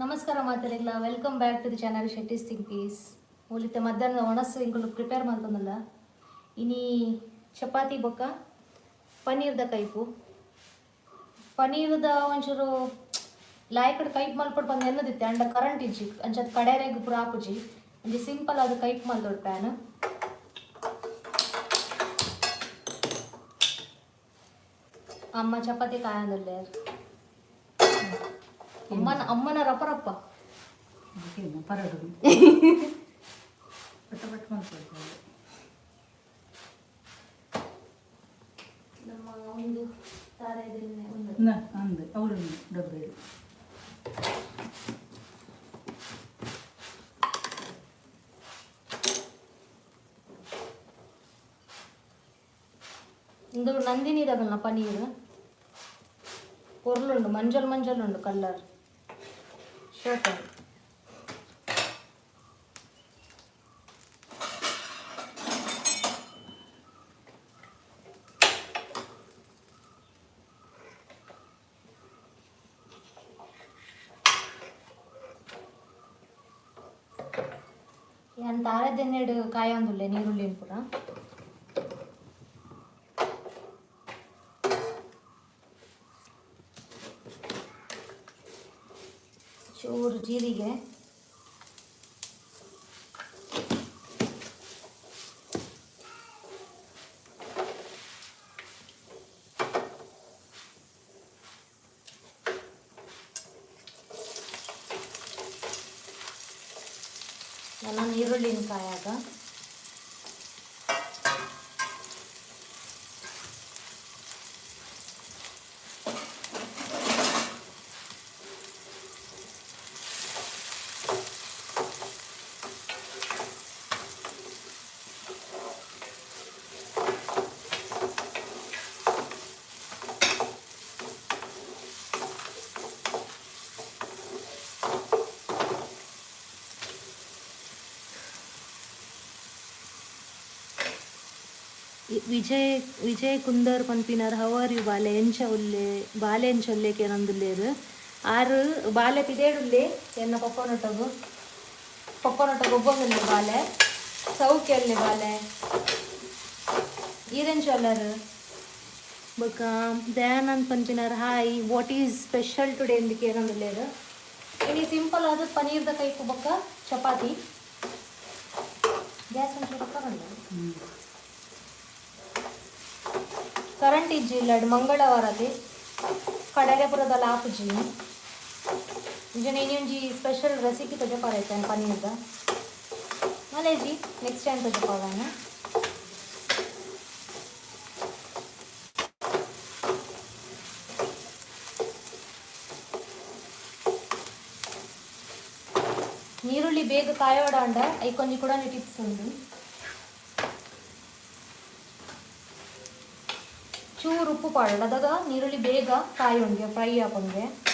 ನಮಸ್ಕಾರ ಮಾತೆರೆಗ್ಲ. Welcome back to the channel Shetty's Think Peace. ಮೂಲಿತ್ತೆ ಮಧ್ಯಾಹ್ನದ ಒಣಸು ಇಂಕುಲು prepare ಮಲ್ತೊಂದುಲ್ಲ. ಇನಿ ಚಪಾತಿ ಬೊಕ್ಕ ಪನ್ನೀರ್ದ ಕೈಪು. ಪನ್ನೀರ್ದ ಒಂಚೂರು ಲಾಯ್ಕಡ್ ಕೈಪ್ ಮಲ್ಪೊಡು ಪಂದ್ ಎನ್ನದಿತ್ತೆ, ಅಂಡ ಕರೆಂಟ್ ಇಜ್ಜಿ, ಅಂಚ ಕಡೆರೆಗ್ ಪೂರ ಆಪುಜಿ. ಒಂಜಿ ಸಿಂಪಲ್ ಆದ್ ಕೈಪ್ ಮಲ್ತೊಡು ಪ್ಯಾನ್. ಅಮ್ಮ ಚಪಾತಿ ಕಾಯೊಂದುಲ್ಲೆರ್. ಅಮ್ಮನ ಅಮ್ಮನ ರಪ ರಪ್ಪ. ಪರಡು ಪಟ್ಟ ಪಟ್ಟ ಮಾಡ್ಕೊಳ್ತಾರೆ. ನಮ್ಮ ಒಂದು ತಾರೆ ಒಂದು. ಅಂದು ಅವಳು ಡಬ್ಬೆ. ಇಂದು ನಂದಿನಿ ದಗಲ್ನ ಪನ್ನೀರ್ ಪೊರ್ಲುಂಡು, ಮಂಜಲ್ ಮಂಜಲ್ ಉಂಡು ಕಲ್ಲರ್ ಶರ್ಟ್. ಯಾನ್ ತಾರೆದೆಣ್ಣೆಡ್ ಕಾಯೊಂದುಲ್ಲೆ ನೀರುಳ್ಳಿನ್ ಪೂರ. ಚೂರು ಜೀರಿಗೆ. ನನ್ನ ನೀರುಳ್ಳಿನ ಕಾಯಾಗ. Vijay Vijay Kunder ಪನ್ಪಿನರ್, "How are you ಬಾಲೆ? ಎಂಚ ಉಲ್ಲೆ ಬಾಲೆ? ಎಂಚ ಉಲ್ಲೆ?" ಕೇನೊಂದುಲ್ಲೇರು ಆರು. ಬಾಲೆ ಪಿದೇಡುಲ್ಲೆ ಎನ್ನ ಪಪ್ಪನೊಟ್ಟಗು. ಪಪ್ಪನೊಟ್ಟಗು ಗೊಬ್ಬೊಂದುಲ್ಲೆ ಬಾಲೆ. ಸೌಖ್ಯ ಉಲ್ಲೆ ಬಾಲೆ. ಈರೆಂಚ ಉಲ್ಲರು? ಬೊಕ Dayanand ಪನ್ಪಿನರ್, "Hi, what is special today?" ಇಂದ್ ಕೇನೊಂದುಲ್ಲೇರು. ಇನಿ ಸಿಂಪಲ್ ಆದ್ ಪನೀರ್ದ ಕೈಪು ಬೊಕ್ಕ ಚಪಾತಿ. ಗ್ಯಾಸ್ ಒಂಚೂರು ಕರೆಂಟ್ ಕರೆಂಟ್ ಇಜ್ಜಿ ಇಲ್ಲಡ್. ಮಂಗಳವಾರತೆ ಕಡಲೆ ಪುರದಲ್ಲ ಆಪುಜಿ. ಇಂಚನೆ ಇನಿ ಒಂಜಿ ಸ್ಪೆಷಲ್ ರೆಸಿಪಿ ತೋಜಪಾರೈತೆ ಪನ್ನೀರ್ದ ಮಲೇಜಿ. ನೆಕ್ಸ್ಟ್ ಟೈಮ್ ತೋಜಪಾವನ. ನೀರುಳ್ಳಿ ಬೇಗ ಕಾಯೋಡಾಂಡ ಐಕೊಂಜಿ ಕೂಡ ಟಿಪ್ಸ್ ಉಂಡು. ಚೂರು ಉಪ್ಪು ಪಾಡೋಣ, ಅದಾಗ ನೀರುಳ್ಳಿ ಬೇಗ ಕಾಯುಂಗೆ, ಫ್ರೈ ಆಪುಂಗೆ.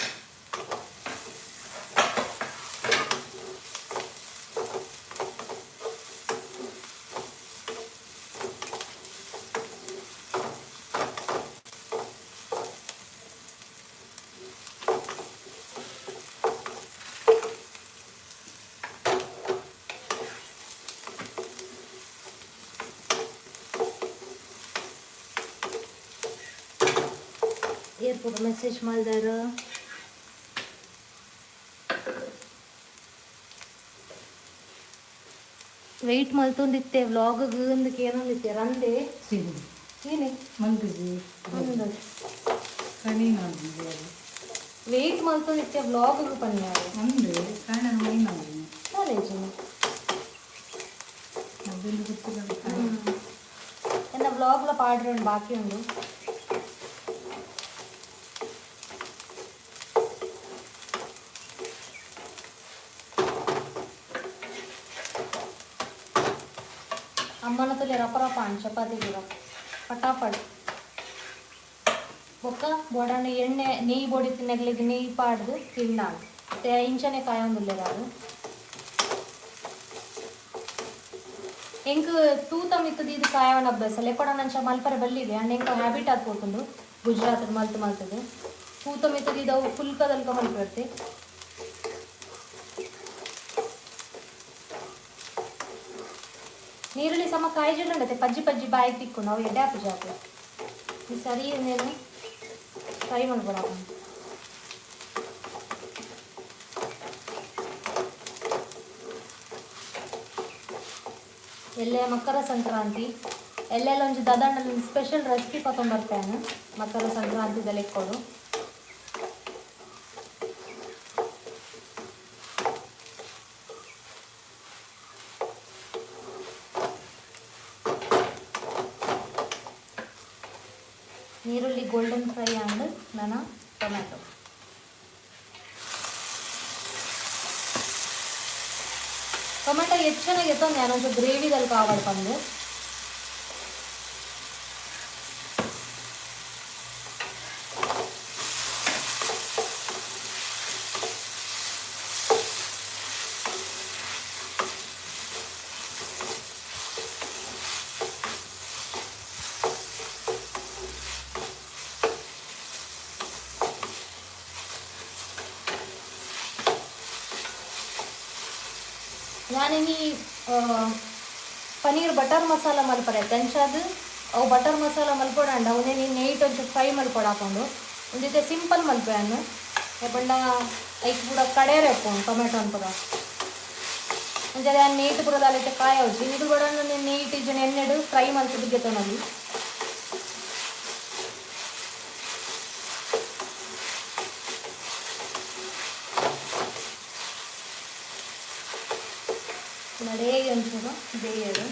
ಏರ್ಪುಗ ಮೆಸೇಜ್ ಮಲ್ದಾರ? ವೆಯ್ಟ್ ಮಲ್ತೊಂದಿತ್ತೆ ವ್ಲಾಗ್ ಅಂದ್ ಕೇನೊಂದಿತ್ತೆ ರಂದೆ. ಸಿಗು. ಏನೇ? ಮಂದಿಜಿ. ಅಂದ್. ಕಣಿ ಮಾಡಿದ್ವಿ. ವೆಯ್ಟ್ ಮಲ್ತೊಂದಿತ್ತೆ ವ್ಲಾಗ್ ಪನ್ಯಾರು. ಅಂದು ಕಾರಣ ಮೈನ್ ಮಾಡಿದ್ವಿ. ಕಾಲೇಜ್. ಮೊಬೈಲ್ ಗೊತ್ತಿಲ್ಲ. ಎನ್ನ ವ್ಲಾಗ್ಲ ಪಾಡ್ರೆ ಉಂಡು, ಬಾಕಿ ಉಂಡು. ಅಮ್ಮನ ತುಲೆ ರಪ ರಪ ಅಣ್ ಚಪಾತಿ ಕೂಡ ಫಟಾಫಟ್. ಬೊಕ್ಕ ಬೋಡಾಂಡ ಎಣ್ಣೆ ನೆಯ್ಯಿ ಬೊಡಿ ತಿನ್ನಗ್ಲಿಗ್ ನೆಯ್ಯಿ ಪಾಡ್ದು ತಿನ್ನಾಲ್. ಮತ್ತೆ ಇಂಚನೆ ಕಾಯೊಂದುಲ್ಲೆರ್ ಆರ್. ಎಂಕ್ ತೂತ ಮಿತ್ತ್ ದೀದ್ ಕಾಯವನ ಅಭ್ಯಾಸ. ಲೆಕ್ಕೊಡ ನಂಚ ಮಲ್ಪರೆ ಬಲ್ಲಿಗೆ, ಅಂಡ ಎಂಕ್ ಹ್ಯಾಬಿಟ್ ಆದ್ ಪೋತುಂಡು. ಗುಜರಾತ್ ಮಲ್ತ್ ಮಲ್ತದು ತೂತ ಮಿತ್ತ್ ದೀದ್ ಅವು ಫುಲ್ಕದಲ್ಕ ಮಲ್ಪೆರ್ತೆ. ನೀರುಳ್ಳಿ ಸಮ ಕಾಯಿಜಿಂಡತೆ ಪಜ್ಜಿ ಪಜ್ಜಿ ಬಾಯಿ ತಿಕ್ಕು ನಾವು ಎಡ್ಡೆ ಹಾಕು ಜಾಕು. ಈ ಸರಿ ಇನ್ನೇನು ಫ್ರೈ ಮಾಡ್ಬೋಡ. ಎಲ್ಲೇ ಮಕರ ಸಂಕ್ರಾಂತಿ ಎಲ್ಲೆಲ್ಲ ಒಂಜಿ ದಾದಾಂಡಲ್ಲಿ ಒಂದು ಸ್ಪೆಷಲ್ ರೆಸಿಪಿ ಪತೊಂಬರ್ತೇನೆ ಮಕರ ಸಂಕ್ರಾಂತಿದ ಲೆಕ್ಕೊಡು. ನೀರುಳ್ಳಿ ಗೋಲ್ಡನ್ ಫ್ರೈ ಆ್ಯಂಡ್ ನನ್ನ ಟೊಮ್ಯಾಟೊ. ಟೊಮೆಟೊ ಹೆಚ್ಚಿನ ಎತ್ತೊಂದು ഞാനೊಂದು ಗ್ರೇವಿದಲ್ಲಿ ಕಾವಾಡ್ ಬಂದು. ഞാനിനി ಪನೀರ್ ಬಟರ್ ಮಸಾಲ ಮಲ್ಪರೆ ತಂಚಾದ ಅವು ಬಟರ್ ಮಸಾಲ ಮಲ್ಪೊಡಾಂಡ ಅವನೇ ನೆಯ್ಟ್ ಒಂಚೂರು ಫ್ರೈ ಮಲ್ಪೊಡು ಹಾಕೊಂಡು ಒಂದಿತ್ತೆ ಸಿಂಪಲ್ ಮಲ್ಪೆ ಅನ್ನು ಪಂಡ ಐಕ್ ಪೂರ ಕಡೆಯರೆ ಉಪ್ಪುಂಡು ಟೊಮೆಟೊ ಪೂರ ಅಂಚಾದೆ ಆ ನೆಯ್ಟ್ ಪೂರ ದಾಲೈತೆ ಕಾಯ ಅವಚ್ಚಿ ನಿಗುಲು ಬಡಂಡ ನೆಯ್ಟ್ ಇಜ್ಜಂಡ ಎಣ್ಣೆಡ್ ಫ್ರೈ ಮಲ್ತುದು ಗೆತೊನೊಲಿ. ನಡೆಗೆ ಒಂಚೂರು ಬೇಯಡು.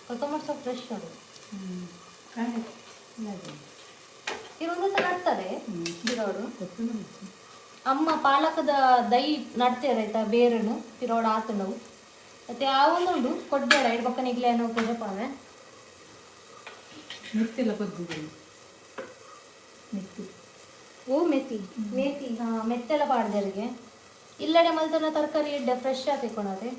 ಕೊತ್ತಂಬರಿ ಸೊಪ್ಪು ಫ್ರೆಶ್ ಉಂಡು. ಕಾಯಿ ಅದೇ. ಇದೊಂದು ಸಲ ನಡ್ತಾರೆ ಬಿರೋಡು. ಕೊತ್ತಂಬರಿ. ಅಮ್ಮ ಪಾಲಕದ ದೈ ನಡ್ತೇವೆ ಆಯ್ತಾ ಬೇರನ್ನು ಪಿರೋಡ್ ಆತುಂಡವು ಮತ್ತೆ ಆ ಒಂದುಂಡು ಕೊಡ್ಬೇಡ ಇಡ್ಬಕ್ಕನಿಗ್ಲೆ ಏನೋ ಪೂಜಪಾವೆ. ಮೆತ್ತೆಲ್ಲ ಕೊದ್ದಿದ್ದೀನಿ ಮೆತ್ತಿ. ಓ ಮೆತ್ತಿ ಮೇತಿ ಹಾಂ ಮೆತ್ತೆಲ್ಲ ಪಾಡ್ದರಿಗೆ ಇಲ್ಲಡೆ ಮಲ್ತನ ತರಕಾರಿ ಎಡ್ಡೆ ಫ್ರೆಶ್ ಹಾಕಿಕೊಳದೆ.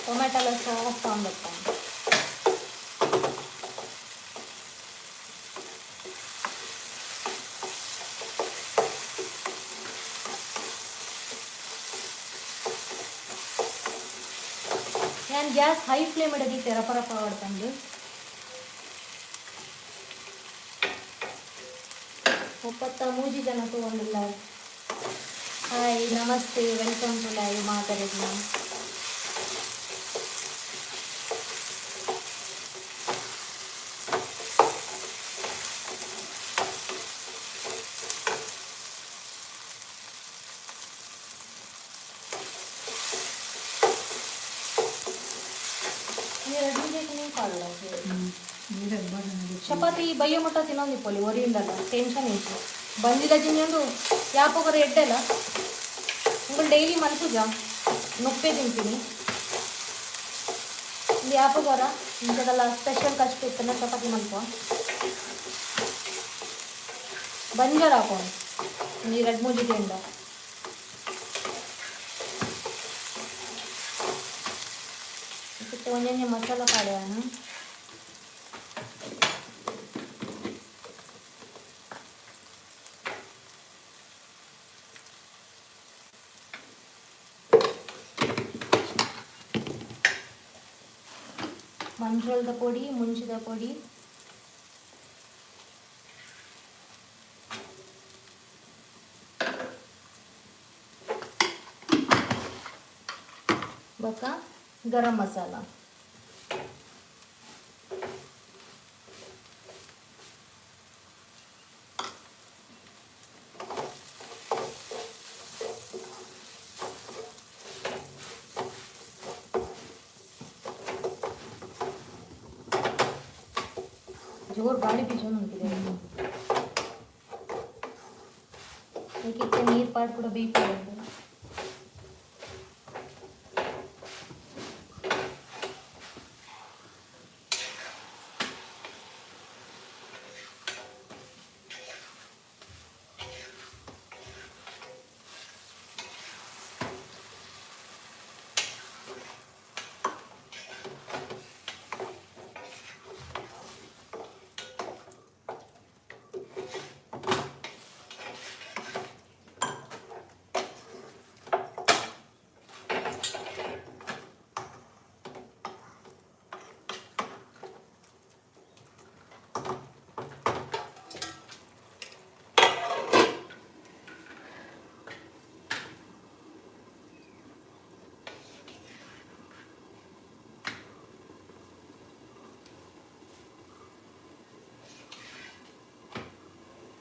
ಟೊಮೆಟೊ ಎಲ್ಲ ಸಾಫ್ಟ್ ಆಂಬತ್ತ. ನಾನು ಗ್ಯಾಸ್ ಹೈ ಫ್ಲೇಮ್ ಇಡದಿತ್ತೆ ರಪ ರಪ ಹೊಡ್ಕೊಂಡು 33 ಜನ ತಗೊಂಡಿಲ್ಲ. Hi, namaste, welcome to live ಮಾತಾಡಿದ್ನ. ನೀರಾಗ ಬಾಡ. ಚಪಾತಿ ಬಯ್ಯ ಮುಟ್ಟ ತಿನ್ನೊಂದಿಪ್ಪೊಲಿ ಒರಿಯಿಂದಲ್ಲ ಟೆನ್ಷನ್ ಇತ್ತು ಬಂದಿಲ್ಲ ಜಿಂಜೊಂದು ಯಾಪೊಗರ ಎಡ್ಡೆಲ್ಲ ಉಂಗಳು ಡೈಲಿ ಮನ್ಪುಜ ನೊಪ್ಪೆ ತಿಂತೀನಿ. ಒಂದು ಯಾಪೊಗರ ಇಂಥದೆಲ್ಲ ಸ್ಪೆಷಲ್ ಕಷ್ಟ ಇತ್ತಲ್ಲ ಚಪಾತಿ ಮನ್ಪುವ ಬಂಜಾರ ಹಾಕೊಂಡು ಒಂದು ಎರಡು ಮೂರು ಜಿಗೆಯಿಂದ. ಮತ್ತೆ ಒಂದೊಂದೇ ಮಸಾಲ ಪಾಡ್ಯಾನ. ಮಂಜೊಲ್ದ ಪೊಡಿ, ಮುಂಚಿದ ಪೊಡಿ. ಬೊಕ್ಕ ಗರಂ ಮಸಾಲ. ಜೋರು ಗಾಳಿ ಬೀಜೊಂದುಂಟಿದೆ. ಇತ್ತೆ ನೀರು ಪಾಡ್ ಕೂಡ ಬೇಯ್ಪೊಡು.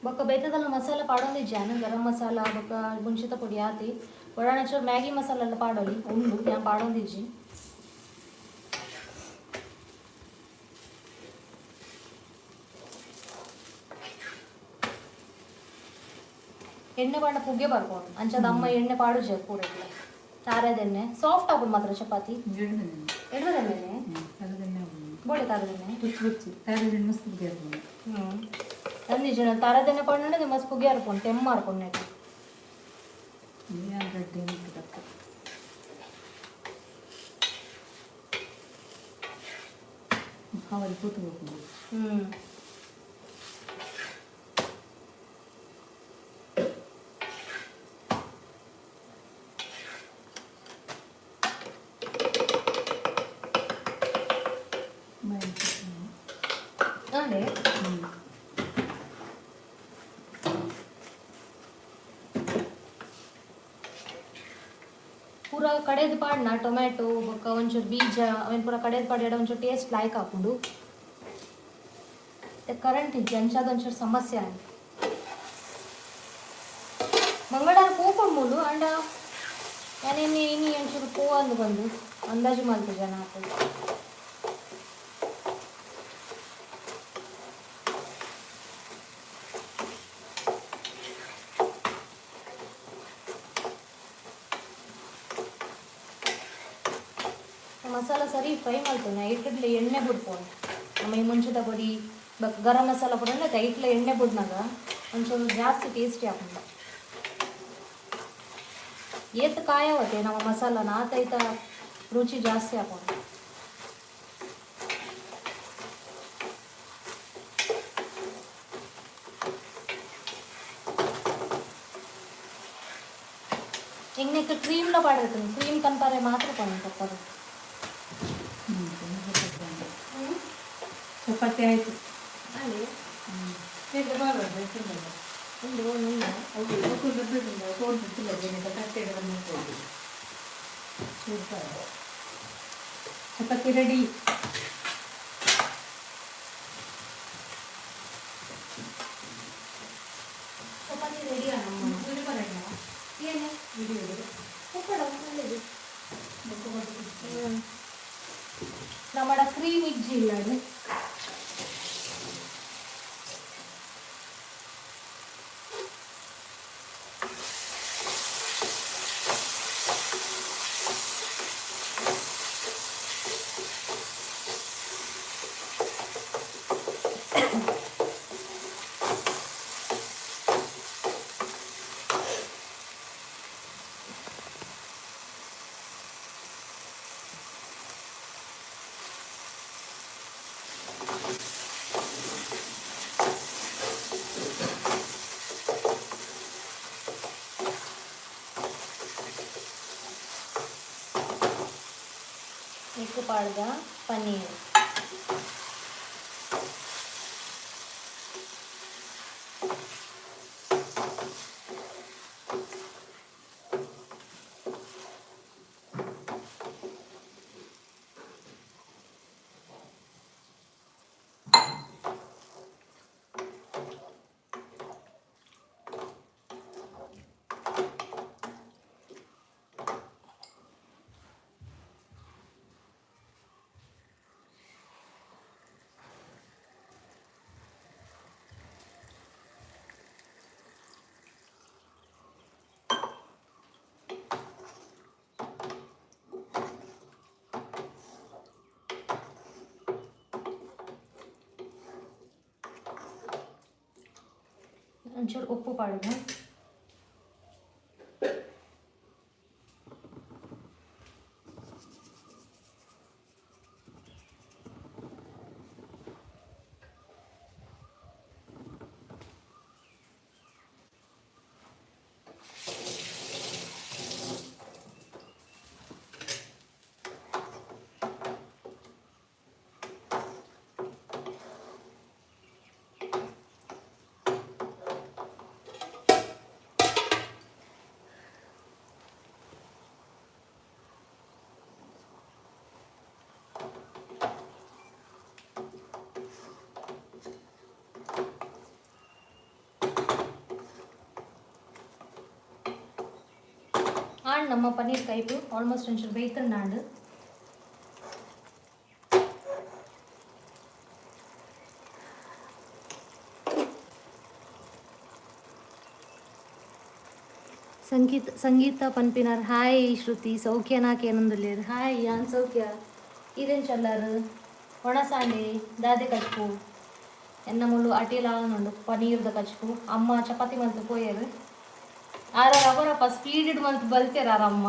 ಬೊಕ್ಕ ಬೇತದಲ್ಲ ಮಸಾಲ ಪಾಡೊಂದಿಜ್ಜಾನು, ಗರಂ ಮಸಾಲ ಬೊಕ್ಕ ಮುಂಚಿತ ಪೊಡಿ ಆತಿ. ಒಡಾಣಚೂರು ಮ್ಯಾಗಿ ಮಸಾಲ ಎಲ್ಲ ಪಾಡೊಲಿ ಉಂಡು, ಯಾನ್ ಪಾಡೊಂದಿಜ್ಜಿ. ಎಣ್ಣೆ ಪಾಡ ಪುಗ್ಗೆ ಬರ್ಬೋದು ಅಂಚದ ಅಮ್ಮ ಎಣ್ಣೆ ಪಾಡುಜೆ ಪೂರೆಗ್ಲ. ತಾರೆದೆಣ್ಣೆ ಸಾಫ್ಟ್ ಆಪುಂಡು ಮಾತ್ರ ಚಪಾತಿ. ಎಡ್ಮೆದೆಣ್ಣೆ ಬೋಡೆ ತಾರದೆಣ್ಣೆ. ಬುಚ್ಚು ಬುಚ್ಚು ತಾರೆದೆಣ್ಣೆ ಮಸ್ತ್ ಪುಗೆ ಆಪುಂಡು. ಅಂದಿಜ ತಾರದೆಣ್ಣೆ ಪಾಡ್ಂಡ ಮಸ್ತ್ ಪುಗೆ ಆರ್ಪುಂಡು, ತೆಮ್ಮ ಆರ್ಪುಂಡು ನೆಟ್. ಯಾನ್ ರಡ್ಡೆ ಮಿತ್ತ್ ದಕ್ಕ. ಕಾವಲಿ ಪೂತು ಹೋಗ್ಬೋದು. ಅದೇ. ಪೂರ ಕಡೆದು ಪಾಡ್ನ ಟೊಮ್ಯಾಟೊ ಬೊಕ್ಕ ಒಂಚೂರು ಬೀಜ ಅವೆನ್ ಪೂರ ಕಡೆದು ಪಾಡ್ಯಾಡ ಒಂಚೂರು ಟೇಸ್ಟ್ ಲಾಯ್ಕ್ ಆಪುಂಡು. ಕರೆಂಟ್ ಇಜ್ಜಿ, ಅಂಚಾದ ಒಂಚೂರು ಸಮಸ್ಯೆ ಆಂಡ್. ಮಂಗಳಾರ ಪೋಪುಂಡು ಮೂಲು, ಆಂಡ ಯಾನ್ ಇನಿ ಇನಿ ಒಂಚೂರು ಪೋವಂದು ಬಂದು ಅಂದಾಜು ಮಲ್ತು ಜನ ಆತು. ಮಸಾಲ ಸರಿ ಫ್ರೈ ಮಲ್ತುನ ಇಟ್ಟುಡ್ಲೆ ಎಣ್ಣೆ ಬುಡ್ಪೊಡು. ನಮ್ಮ ಈ ಮುಂಚಿತ ಪೊಡಿ ಬೊಕ್ಕ ಗರಂ ಮಸಾಲ ಪೊಡಿ ಐಟ್ಲ ಎಣ್ಣೆ ಬುಡ್ನಾಗ ಒಂಚೂರು ಜಾಸ್ತಿ ಟೇಸ್ಟಿ ಆಪುಂಡು. ಏತ್ ಕಾಯವತ್ತೆ ನಮ್ಮ ಮಸಾಲಾನ ಆತೈತ ರುಚಿ ಜಾಸ್ತಿ ಆಪುಂಡು. ಎಂಗ್ನೆಕ್ ಕ್ರೀಮ್ಲ ಪಾಡಿರ್ತದೆ, ಕ್ರೀಮ್ ಕನ್ಪಾರೆ ಮಾತ್ರ ಪೊಂಡು ತಪ್ಪದು. ಚಪಾತಿ ಆಯಿತು. ಅಲ್ಲಿ. ಉಂಡು. ಚಪಾತಿ ರೆಡಿ. ಚಪಾತಿ ರೆಡಿ. ಏನು ಉಪ್ಪಡ ಒಳ್ಳೆದು. ನಮ್ಮಡ ಕ್ರೀಮ್ ಇಜ್ಜಿ ಇಲ್ಲ ಅದು. ಎಗ್ ಪಾಡ್ದ ಪನ್ನೀರ್. ಒಂಚೂರು ಉಪ್ಪು ಪಾಡುಗ. ಆಂಡ್ ನಮ್ಮ ಪನ್ನೀರ್ ಕೈಪು ಆಲ್ಮೋಸ್ಟ್ ಒಂಚೂರು ಬೇಯ್ತಂಡು. ಸಂಗೀತ ಸಂಗೀತ ಪನ್ಪಿನಾರ್. ಹಾಯ್ ಶ್ರುತಿ, ಸೌಖ್ಯನಾಕ್ ಏನಂದುಲ್ಲೇರು. ಹಾಯ್, ಯಾನ್ ಸೌಖ್ಯ. ಇರೇನ್ ಚಲ್ಲಾರು? ಒಣಸಾಂಡೆ ದಾದೆ ಕಚ್ಪು ಎನ್ನ ಮುಳ್ಳು ಅಟೀಲ ಉಂಡು ಪನೀರ್ದ ಕಚ್ಪು. ಅಮ್ಮ ಚಪಾತಿ ಮಲ್ತು ಪೋಯರು. ಆರ ಅವರಪ್ಪ ಸ್ಪೀಡ್ ಮಲ್ತು ಬಲ್ತೇರ ಅಮ್ಮ.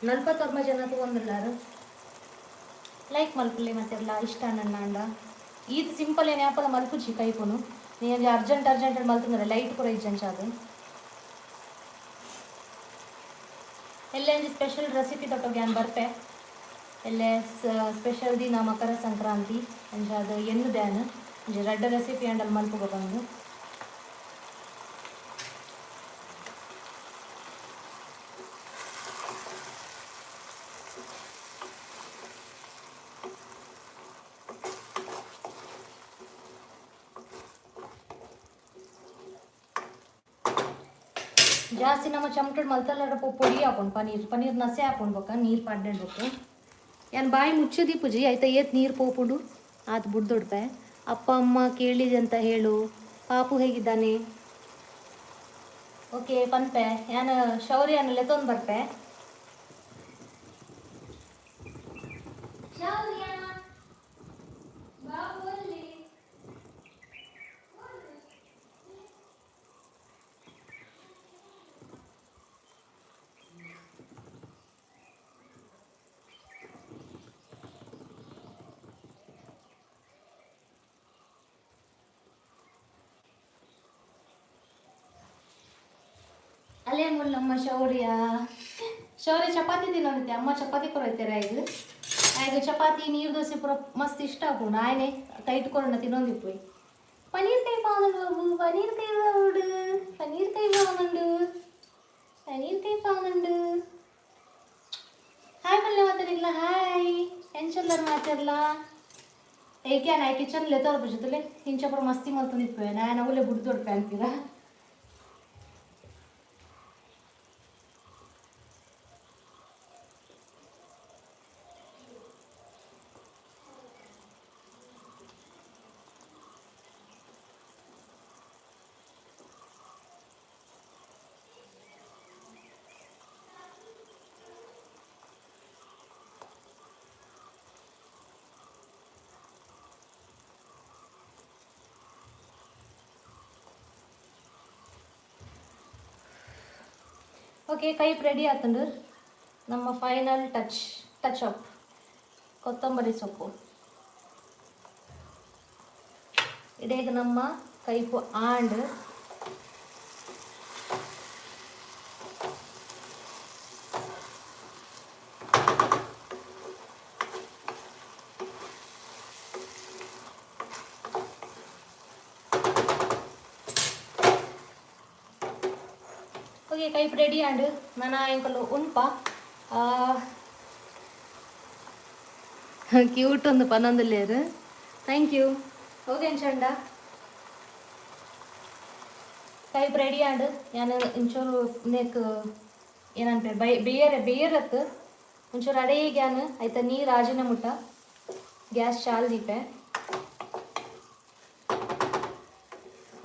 49 ಜನ ತಗೊಂಡಿಲ್ಲಾರು. ಲೈಕ್ ಮಲ್ಪುಲೆ ಮತ್ತೆಲ್ಲ ಇಷ್ಟ ನನ್ನ ಅಂಡ. ಈತ್ ಸಿಂಪಲ್ ಏನು ಯಾಪಲ ಮಲ್ಪುಜಿ ಕೈಪುನು. ನೀನು ಅರ್ಜೆಂಟ್ ಅರ್ಜೆಂಟ್ ಮಲ್ತಂದ್ರೆ ಲೈಟ್ ಪೂರ ಇಜ್ಜಂಚ. ಅದು ಎಲ್ಲೆ ಒಂಜಿ ಸ್ಪೆಷಲ್ ರೆಸಿಪಿ ತೊಟ್ಟೋಗಿ ಬರ್ಪೆ. ಎಲ್ಲೆ ಸ್ಪೆಷಲ್ ದಿನ ಮಕರ ಸಂಕ್ರಾಂತಿ. ಅಂಚ ಅದು ಎನ್ನು ದ್ಯಾನ್ ಒಂಜಿ ರಡ್ಡ ರೆಸಿಪಿ ಅಂಡಲ್ ಮಲ್ಪುಗ ಬಂದು. ಜಾಸ್ತಿ ನಮ್ಮ ಚಮಟಡ್ ಮಲ್ತಲ್ಲ ಪೊಡಿ ಹಾಕೊಂಡು ಪನೀರ್ ಪನೀರ್ ನಸೆ ಹಾಕೊಂಡು ಬೊಕ್ಕ ನೀರು ಪಾಡ್ಬೇಕು. ಯಾನ್ ಬಾಯಿ ಮುಚ್ಚದಿ ಪೂಜಿ ಆಯ್ತಾ. ಏತ್ ನೀರು ಪೋಪುಂಡು ಆತ್ ಬುಡ್ದೊಡ್ಪೆ. ಅಪ್ಪ ಅಮ್ಮ ಕೇಳಿದೆ ಅಂತ ಹೇಳು. ಪಾಪು ಹೇಗಿದ್ದಾನೆ? ಓಕೆ ಪನ್ಪೆ. ಯಾನ್ ಶೌರ್ಯನ ಲೆತ್ತೊಂದು ಬರ್ಪೆ. ಶೌರ್ಯ, ಬಾಬು ಅಲ್ಲಿ. ಅಲ್ಲೇ ಮುಲ್ಲಮ್ಮ ಶೌರ್ಯ. ಶೌರ್ಯ ಚಪಾತಿ ತಿನ್ನೋದಿತ್ತೆ. ಅಮ್ಮ ಚಪಾತಿ ಕೊರೈತಾರೆ. ಆಯ್ತು ಆಯ್ತು, ಚಪಾತಿ ನೀರು ದೋಸೆ ಪೂರ ಮಸ್ತ್ ಇಷ್ಟ ಆಪುಂಡು. ಆಯ್ನೆ ಕೈಟ್ ಕೊರಣ ತಿನ್ನೊಂದಿಪ್ಪು. ಪನೀರ್ ಕೈ ಬಾವುಂಡು ಬಾಬು, ಪನೀರ್ ಕೈ ಬಾವುಡು, ಪನೀರ್ ಕೈ ಬಾವುಂಡು, ಪನೀರ್ ಕೈ ಬಾವುಂಡು. ಹಾಯ್ ಪಲ್ಯ ಮಾತಾಡಿಲ್ಲ. ಹಾಯ್, ಎಂಚಲ್ಲರ್ ಮಾತಾಡ್ಲಾ? ಏಕೆ ನಾಯಿ ಕಿಚನ್ ಲೆತ್ತೋರ್ ಬುಜುತ್ತಲೆ ಇಂಚ ಪೂರ ಮಸ್ತಿ ಮಲ್ತೊಂದಿಪ್ಪೆ. ನಾನು ಅವಲೇ ಬುಡ್ದೊಡ್ಪೆ ಅಂತೀರಾ. ಓಕೆ, ಕೈಪ್ ರೆಡಿ ಆತಂಡು. ನಮ್ಮ ಫೈನಲ್ ಟಚ್ ಟಚ್ ಅಪ್ ಕೊತ್ತಂಬರಿ ಸೊಪ್ಪು. ಇಡೀಗ ನಮ್ಮ ಕೈಪು ಆಂಡ್. ಓಕೆ, ಕೈಪ್ ರೆಡಿ ಆಂಡ್. ನನ ಎಂಕಲು ಉನ್ಪ. ಕ್ಯೂಟ್ ಒಂದು ಪನ್ನೊಂದು. Thank you. Okay ಅಂಚಂಡ Kaif ready ಆಂಡ್. ಯಾನ್ ಒಂಚೂರು ನೆಕ್ ಏನಂತೆ ಬೈ ಬೇಯರೆ ಬೇಯರತ್ ಒಂಚೂರು ಅಡೇಗೆ ಯಾನ್ ಆಯ್ತಾ ನೀರು ಆಜಿನ ಮುಟ್ಟ ಗ್ಯಾಸ್ ಚಾಲ್ ದೀಪೆ.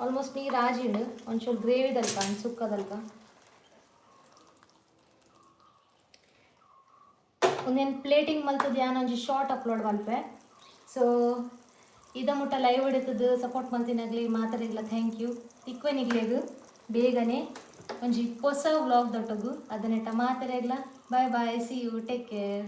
ಆಲ್ಮೋಸ್ಟ್ ನೀರು ಆಜಿಂಡು, ಒಂಚೂರು ಗ್ರೇವಿದಲ್ಪ ಸುಕ್ಕದಲ್ಪ. ಒಂದೇನು ಪ್ಲೇಟಿಂಗ್ ಮಲ್ತದ ಯಾನ್ ಒಂಜಿ ಶಾರ್ಟ್ ಅಪ್ಲೋಡ್ ಮಲ್ಪೆ. ಸೊ ಇದ ಮುಟ್ಟ ಲೈವ್ ಹಿಡಿತದ ಸಪೋರ್ಟ್ ಮಲ್ತಿನಾಗ್ಲಿ ಮಾತರಿಗ್ಲ thank you. ತಿಕ್ವೆನಿಗ್ಲೆಗ್ ಬೇಗನೆ ಒಂಜಿ ಪೊಸ vlog ದೊಟ್ಟಗು. ಅದನ್ನೆಟ್ಟ ಮಾತರೆಗ್ಲ bye bye, see you, take care.